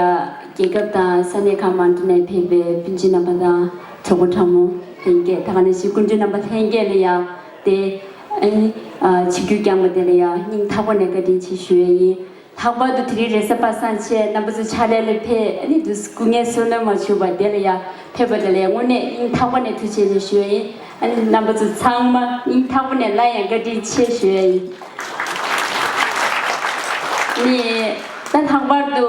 རྒྱལ་ཁབ་དང་ས་གནས་ཁག་མང་པོ་ནས་ཕེབས་པའི་སྤུན་མཆེད་རྣམ་པ་དང་གྲོགས་པོ་ཕྲ་མོ་ལྷན་རྒྱས། ད་ག་ནང་བཞིན་སྐུ་མགྲོན་རྣམ་པ་ལྷན་རྒྱས་ལ་ཡང་དེ་ཨ་ནི་ཨ་ཆིབས་བསྒྱུར་བསྐྱངས་པ་དེ་ལ་ཡང་སྙིང་ཐག་པ་ནས་བཀའ་དྲིན་ཆེ་ཞུ་ཡས་ཡིན། ལྷག་པར་དུ་དེ་རིང་རེས་གཟའ་པ་སངས་ཆེད་རྣམ་པ་ཚོ་ཕྱག་ལས་ལ་ཕེབས། ཨ་ནི་འདུག་སེ་སྐུ་ངལ་གསོ་ནི་མ་བྱུང་བ་དེ་ལ་ཡང་ཕེབས་པ་དེ་ལ་ཡང་དངོས་གནས་སྙིང་ཐག་པ་ནས་ཐུགས་རྗེ་ཆེ་ཞུ་ཡ་ཡིན། ཨ་ནི་རྣམ་པ་ཚོ་ཚང་མ་སྙིང་ཐག་པ་ནས་སླར་ཡང་བཀའ་དྲིན་ཆེ་ཞུ་ཡ་ཡིན། ནི་ད་ལྷག་པར་དུ་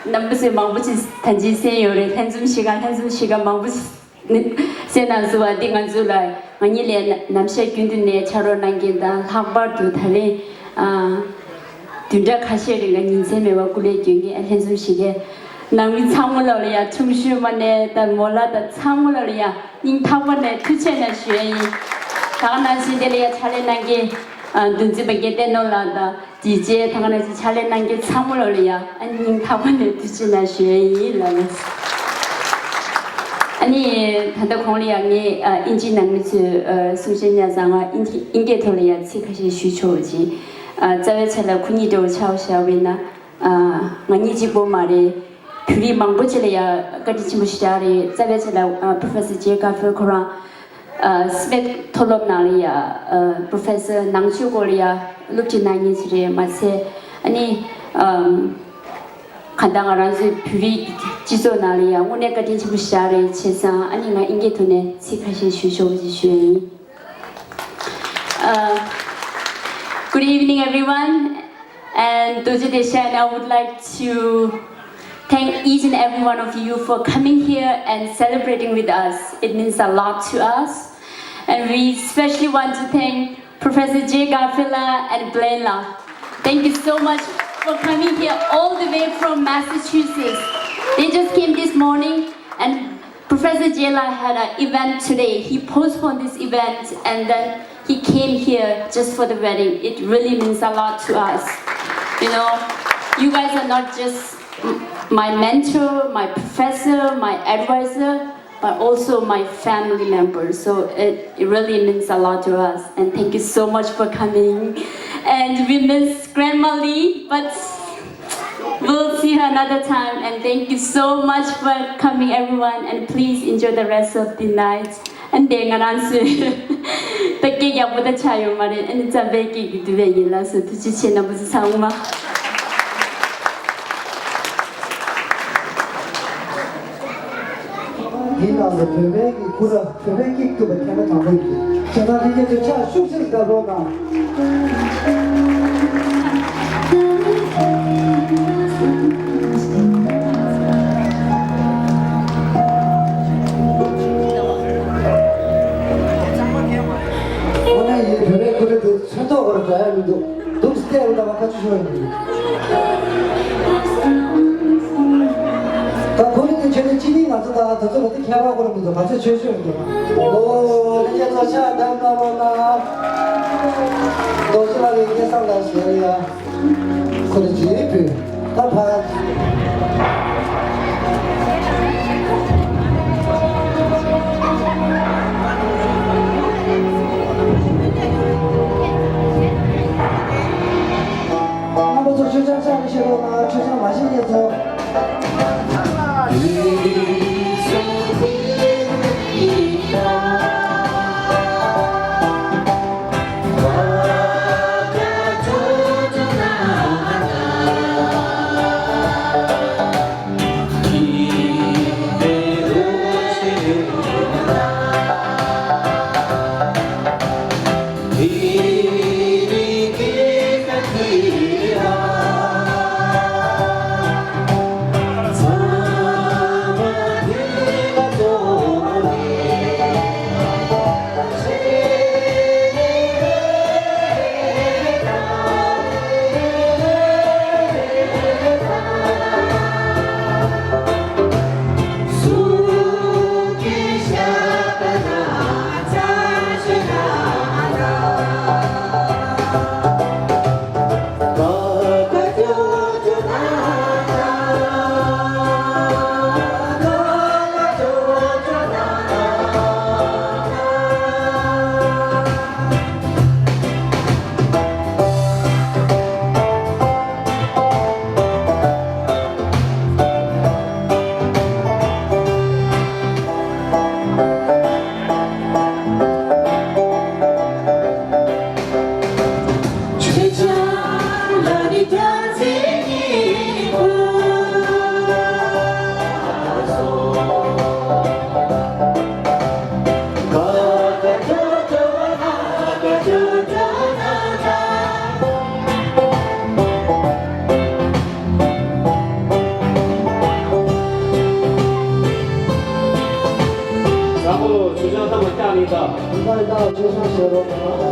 རྣམ་པ་ཚོས་མང་པོ་ཅིག་ད་ཅིག་གསན་ཡོད་རེད། ལྷན་འཛོམས་གཞིས་ཀ་ལྷན་འཛོམས་གཞིས་ཀ་མང་པོ་ཅིག་གསན་གནང་སོང་བ་འདི་ང་ཚོ་ལ་ང་གཉིས་ལས་ནམ་ཞག་རྒྱུན་དུ་ནས་ཕྱག་རོགས་གནང་མཁན་དང་། ལྷག་པར་དུ་ད་རེས་ཨ་བདུན་ཕྲག་ཁ་ཤས་རིང་ལ་ཉིན་མཚན་མེད་པར་སྐུ་ལས་བསྐྱོན་མཁན་ལྷན་འཛོམས་གཞིས་ཀའི་ནང་མི་ཚང་མ་ལ་ལ་ཡ་ཆུང་ཤོས་མ་ནས་ད་མོ་ལ་ད་ཚང་མ་ལ་ལ་ཡ་སྙིང་ཐག་པ་ནས་ཐུགས་རྗེ་ཆེ་ཞུ་ཡ་ཡིན། ད་ག་ནང་བཞིན་དེ་ལ་ཡ་ཕྱག་ལས་གནང་མཁན་ཨ་འདུ་འཛི་པ་རྒན་བསྟན་ནོར་ལགས་དང་། དེ་རྗེས་ད་ག་ནང་བཞིན་ཕྱག་ལས་གནང་མཁན་ཚང་མ་ལ་ལ་ཡ་ཨ་སྙིང་ཐག་པ་ནས་ཐུགས་རྗེ་ཆེ་ཞུ་ཡ་ཡིན་ལ་ལ། ཨ་ནི་ད་ལྟ་གོང་ལ་ཡ་ངས་ཨ་དབྱིན་ཇིའི་ནང་མི་ཚོས་ཨ་གསུང་བཤད་ཉར་ཚར། ང་དབྱིན་ཇི་དབྱིན་སྐད་ཐོག་ལ་ཡ་ཚིག་ཁ་ཤས་ཞུ་ཆོག་ཅིང་། ཨ་རྩ་བའི་ཆ་ལ་ཁོ་གཉིས་འདྲ་བོ་ཆ་བཞག་པ་ཡིན་ན། ཨ་ང་གཉིས་གཅིག་པོ་མ་རེད། བོད་རིགས་མང་པོ་ཅིག་ལ་ཡ་བཀའ་དྲིན་ཆེན་པོ་ཞེ་དྲག་རེད། རྩ་བའི་ཆ་ལ་ཨ་Professor Jay Garfield ཁོ་རང་ཨ་སྨད་མཐོ་སློབ་ནང་ལ་ཡ་ཨ་Professor ནང་ཆོས་སྐོར་ལ་ཡ་སློབ་ཁྲིད་གནང་མཁན་ཅིག་རེད་མ་ཚད། ཨ་ནི་ཨམ་གང་ལྟར་ང་རང་ཚོའི་བོད་རིགས་སྤྱི་ཚོགས་ནང་ལ་ཡ་དངོས་གནས་བཀའ་དྲིན་ཆེན་པོ་ཞེ་དྲག་རེད། བྱས་ཙང་ཨ་ནི་ང་དབྱིན་སྐད་ཐོག་ནས་ཚིག་ཁ་ཤས་ཞུ་ཆོག་ཅེས་ཞུ་ཡ་ཡིན། Uh, good evening, everyone, and Dorji Teshi, and I would like to thank each and every one of you for coming here and celebrating with us. It means a lot to us, and we especially want to thank Professor Jay Garfila and Blaine La. Thank you so much for coming here all the way from Massachusetts. They just came this morning, and Professor Jela had an event today. He postponed this event, and then he came here just for the wedding. It really means a lot to us. You know, you guys are not just m- my mentor, my professor, my advisor, but also my family member. So it, it really means a lot to us. And thank you so much for coming. And we miss Grandma Lee, but we'll see her another time. And thank you so much for coming, everyone. And please enjoy the rest of the night. And then, ང་རང་ཚོས་ད་སྐད་ཡག་པོ་ད་ཆགས་ཡོད་མ་རེད། ཨ་ནི་རྩམ་པའི་སྐད་ཀྱི་དུ་བས་ཡིན་ལགས་སོ། ཐུགས་རྗེ་ཆེ། རྣམ་པ་ཚོ་ཚང་མ། འདི་ནང་ལ་བོད་པའི་གི་སྐུ་ར་བོད་པའི་སྐད་ཐུབ་པ་ཐེངས་མ་དང་པོ་ཡིན། ཁྱེད་རང་ལྷན་རྒྱས་ཚོས་ཕྱག་ཤུགས་ཆེར་བརྡབ་རོགས་གནང་། འོ་ན་ཡིན། བོད་པའི་སྐུ་ར་དེ་ཚོན་ཐོག་བར་འདྲ་ཡ་མི་འདུག་འདུག་སྟེ་རུ་ལ་བ་ཁ་ཆུ་ཤོར་ཡོང་གི། ད་ཁོ་རེ་དེ་ཆོས་དེ་ཅི་ནི་ང་ཚོ་ད་དེ་ཚོ་ལ་དེ་ཁྱད་པར་ཁོ་ར་མི་འདུག་ག་ཚོད་ཆོས་ཆོས་མི་འདུག་ཨོ་ལེ་ཀྱེ་ཚོ་ཤ་དམ་ད་རོ་ན། རྡོ་རྗེ་ལ་རེ་ཀྱེ་སང་ལ་ཞེ་ཡ། ཁོ་རེ་ཇི་རི་ཕུ། ད་ཕ། རྣམ་པ་ཚོ་མཆོད་ཆང་ཆང་བཞེས་རོགས་གནང་། མཆོད་ཆང་མ་བཞེས་མཁན་ཚོ། བཟང་པོ་ལོ། མཆོད་ཆང་ཐམ་པ་བཀྱག་ནི་ད། ད་ད་མཆོད་ཆང་བཞེས་རོགས་གནང་།